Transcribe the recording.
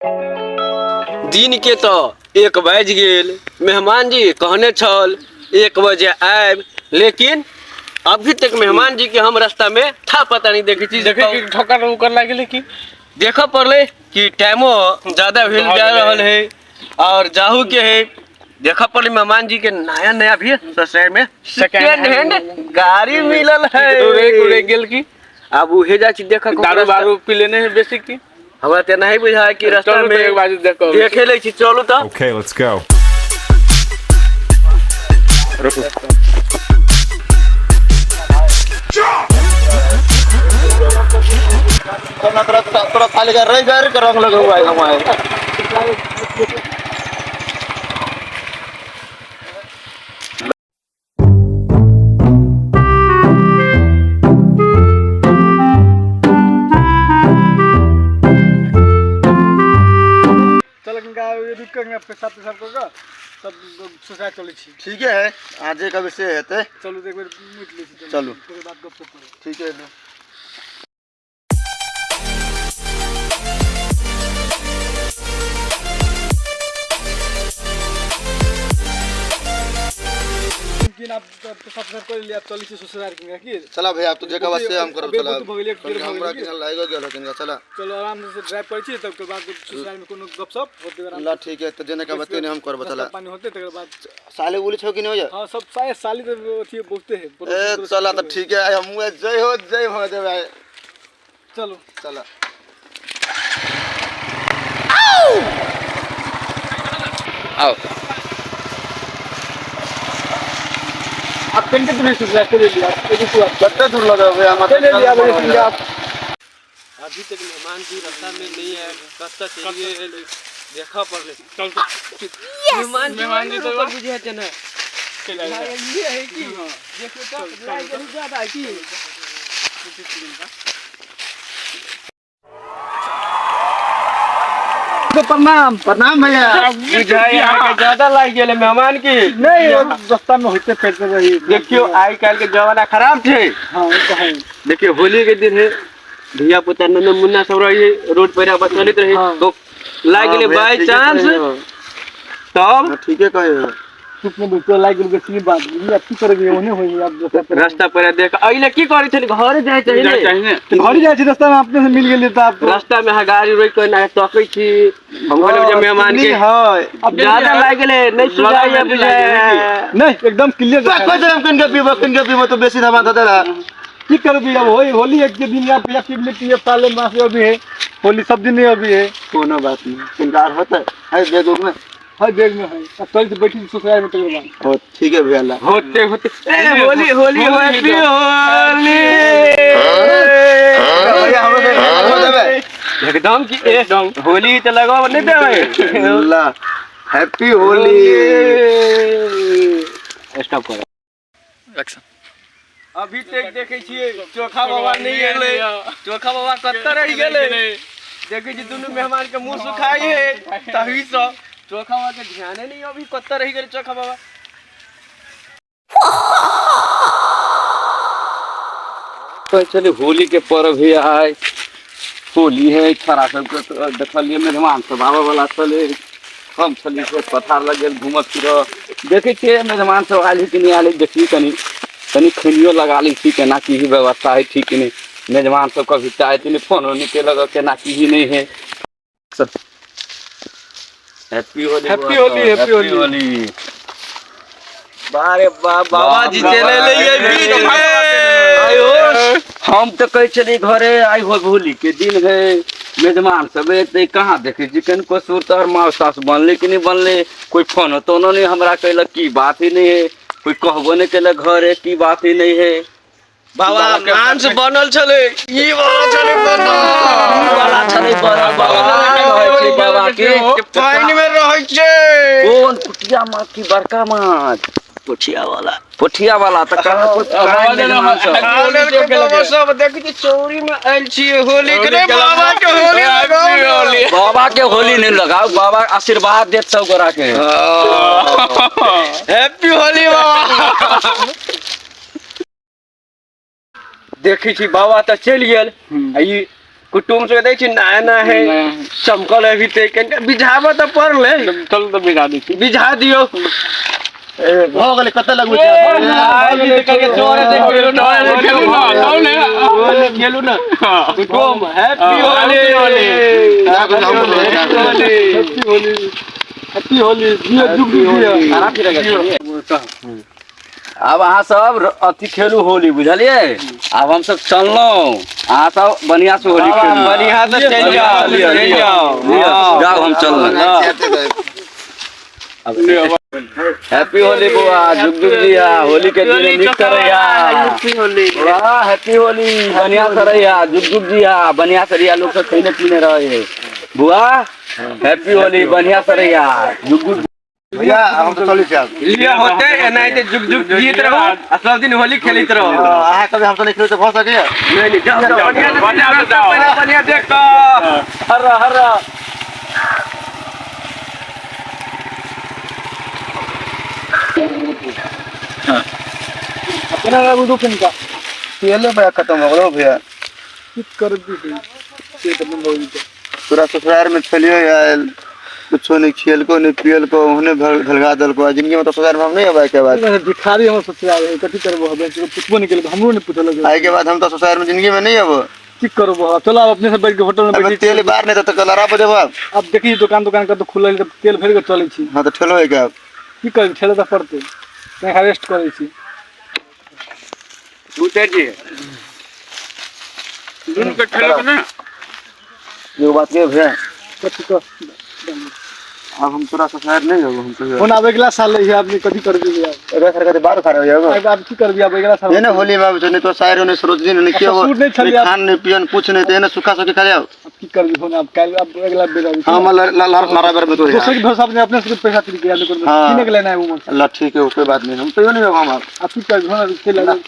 दिन के तो 1 बाजि गेल। मेहमान जी कहने छल 1 बजे आयब, लेकिन अभी तक मेहमान जी के हम रास्ता में था पता नहीं देखै छी। देखै कि ठोकर उकर लागि गेलै की? देखऽ पड़लै कि टाइमो ज्यादा भेल जा रहल है और जाहू के है। देखऽ पड़लै मेहमान जी के नया नया भी ससुराल में सेकेंड हैंड गाड़ी मिलल है। उड़े उड़े गेल की? आब उहे जाइ छी देखऽ के। दारू बारू पी लेने है बेसी की? हमरा तऽ नहीं बुझाय कि रास्ता चलू में तऽ एक बाजू देख कऽ अबै छी। देखे लै छी, चलू तऽ। Okay, let's go. तोरा तोरा खाली कर रही गाड़ी के रंग लगा हुआ है हमारे। चल गंगा रुक के पेशाब तेशाब कऽ कऽ तब ससुराल चलै छी। ठीके है, अहाँ जे कहबै से हेतै। चलू तऽ एक बेर मुति लै छी। चलू। तकर बाद गपशप करब। ठीक है। किन आब पेशाब तेशाब कर लिया, चलै छी ससुराल किनका की। चला भैया, आब तो जे कहबा से हम करब। बेर चला। बहुत भऽ गेलै, एक डेढ़ भऽ हमरा गेलै। किन लागि गेल हथिन, चला। चलो आराम से ड्राइव करै छी, तब के बाद ससुराल में कोनो गपशप होतै आराम। ला ठीक है, तऽ जे नहि कहबै ते नहि हम करब। नाश्ता चला। पानी होतै तकर बाद। साले उली छौ कि नहीं हो जा? हाँ, सब साले साली तऽ अथी बहुते है। ए चला तऽ ठीक है, हमहूँ जय हो जय भऽ जेबै। चलो। चला। आउ। आप कनिके दूर ससुराल चलि लिअ, रुकू आप। कते दूर लगेबै हम? चलि लिअ आब आप। अभी तक मेहमान जी रास्ता में नहीं है, कत्ता चलिए गेलै देखऽ पड़लै। चल। मेहमान जी, मेहमान जी रुकल तऽ बुझाइ छै ने। चलि आयल। ये है कि देखियौ तऽ लागि गेल ज्यादा है की। प्रणाम। प्रणाम भैया। बुझाइ अहाँके ज्यादा लागि गेलै मेहमान की? नहीं, रास्ता में होते फिरते रही। देखियौ, आइ काल्हि के जमाना खराब छै। हाँ, ओ तऽ है। देखियौ, होली के दिन है, धिया पुता नन्ना मुन्ना सब रही रोड पर बस चलैत रही तो लागि गेलै भैया, बाय ठीके चांस कहै हो। तब। हाँ, ठीके कहे हो। चुप में बैठो लागि गेल बेसी बात बुझलियै। आब की करबै, ओहने होइ आब रास्ता पर। रास्ता पर देख अइले की करै छली? घरे जाइ छै जाइ ने। चाही ने। तऽ घरे जाइ छी, रास्ता में अपने से मिल गेलियै तऽ आब रास्ता में अहाँ गाड़ी रोकि कऽ एना तकै छी, हम कहलियै जे मेहमान के है। अब ज्यादा लागि गेलै, नहि सुझाइए बुझाइ। नहीं, एकदम क्लियर। कोई हम किनके पीबो, किनके पीबो तो बेसी धमा दे रहा। की करबी अब, होली होली एक के दिन या या पीबले पिए साले मास अभी है, होली सब दिन नहीं अभी है। कोनो बात नहीं, किनकार होते है बैग उग में? हर बैग में है। अब चल से बैठी ससुराल में तकर बाद। हो ठीक है भैया, ला। होते होते ए होली होली हैप्पी होली। भैया, हमरो से लगवा देबै? एकदम की एकदम होली तऽ लगाव नहि देबै। ला, हैप्पी होली। स्टॉप करो। अभी तक देखै छियै चोखा बाबा नहि एलै। चोखा बाबा कतऽ रहि गेलै? देखै छी दुनू मेहमान के मुंह सुखाइ है तही सँ चोखा बाबा के ध्याने नहीं। अभी कतऽ रहि गेलै चोखा बाबा? कहै छलै होली के पर्व है, आइ होली है। छोरा सबके तऽ देखलियै मेहमान सब आबऽ वाला छलै। हम छलियै खेत पथार लग गेल घूमऽ फिरऽ। देखै छियै मेहमान सब आयल है कि नहि आयल है। देखियै कनि कनि खैनियो लगा लै छी, केना की व्यवस्था है, ठीक कि नहि। मेजबान सब कभी चाहे नहि, फोनो नहि केलक, केना की नहि है। Happy Holi. Happy Holi, happy Holi. Holi. बारे बाबा जी चले ले बीच में। आयो, हम तऽ कहै छलियै घरे आइ हो होली के दिन है, मेजबान सब एतै। कहाँ देखै छी कनिको सुर तर माँ सास बनलै कि नहि बनलै। कोइ फोनो तोनो नहि हमरा कैलक, की बात ही नहि है। कोइ कहबो नहि केलक घरे, की बात ही नहि है। बाबा, मांस बनल छलै, ई वाला छलै बनल। ई वाला छलै बनल, बाबा कहै छै बाबा के। पानि में रहै छै। कोन कुटिया माछ की बड़का माछ? पोठिया वाला। पोठिया वाला तऽ कहाँ कहाँ मेजबान सब? बाबा सब देखै छी चौरी में आयल छियै होली के रे, बाबा के होली लगाउ ने। बाबा के होली नहीं लगाओ, बाबा आशीर्वाद देत सब गोरा के। हैप्पी होली बाबा। देखै छी बाबा तऽ चलि गेल आ ई कुटुम से दै छी नया नया है चमकल है भी ते कनिका बिझाबऽ तऽ पड़लै। चल तऽ बिगा दै छी। बिझा दियौ। भऽ गेलै, कते लगबै छै? होली खेलू ना कुटुम, happy Holi. Happy Holi, happy Holi, Jio जुग जुग जियो। आब अहाँ सब अथी खेलू होली, बुझलियै? आब हम सब चललहुँ, अहाँ सब बढ़िया से होली खेलू। बढ़िया से चलि जाओ, चलि जाओ। लिअ, जाउ, हम चललहुँ। हैप्पी होली बौआ, जुग जुग जिया, होली के दिन नीक से रहिया। वाह, हैप्पी होली, बढ़िया से रहिया, जुग जुग जिया, बढ़िया से रहिया, लोग सब खैने पीने रहे। बुआ हैप्पी होली, बढ़िया से रहिया, जुग जुग। भैया, हम तऽ चलै छी आब। लिअ, होते एनाहिते जुग जुग जियैत रहू आ सब दिन होली खेलैत रहू। अहाँ कभी हम तऽ नहि खेलू तऽ भऽ सकैया? नहीं नहीं, जाओ जाओ, बढ़िया से जाओ, पहले बढ़िया देख कऽ। हर्रा हर्रा। अपना रुक इनका। तेलो भैया खत्म हो गेलो भैया। की करबी से तऽ बंद हो जेतै। तोरा ससुराल में छलियो आयल, कुछो नहीं खियलको नहीं पियलको, ओहने भलगा देलको। आ जिंदगी में तो ससुराल में हम नहीं अबै के बाद। भिखारी हमर ससुराल है, कथी करबो? हम पुछबो नहीं केलको, हमरो नहीं पुछलक। आइ के बाद हम तो ससुराल में जिंदगी में नहीं अबो। की करबो? चलो, आब अपने से बैठ के होटल में अबे बैठ। तेल बार नहीं तो लड़ा बजेबो आब। अब देखी, दुकान दुकान का तो खुलल है, तेल भरि के चलै छी। हाँ, तऽ ठेलो है के आब? की करबै, ठेले तऽ पड़तै, तैं रेस्ट करै छी। जी दुनू के ठेलक ने। एगो बात के भैया? कथी कह? आब हम तोरा ससुराल नहीं अबो हम तो। फोन आब अगिला साल है, आदमी कथी करबी आब? अगला साल के बाहर खा रहे हो। आब की करबी आब अगिला साल? एने होली में आबै छौ, नहीं तो शायर नहीं सरोजनी नहीं के ससुर नहीं छलियै। खान नहीं पियन कुछ नहीं, तो एने सूखा सूखी खा जाओ। अब की करबी? फोन आब काल्हि, आब अगिला बेर आबी। हाँ, लड़ा बेर में तो दोसर के भरोसा अपने अपने से पैसा चुरी के हाँ। किने के लेना है वो मन। अल्लाह, ठीक है, कोई बात नहीं, हम तो नहीं हम अब की करबी? फोन चलि आबी।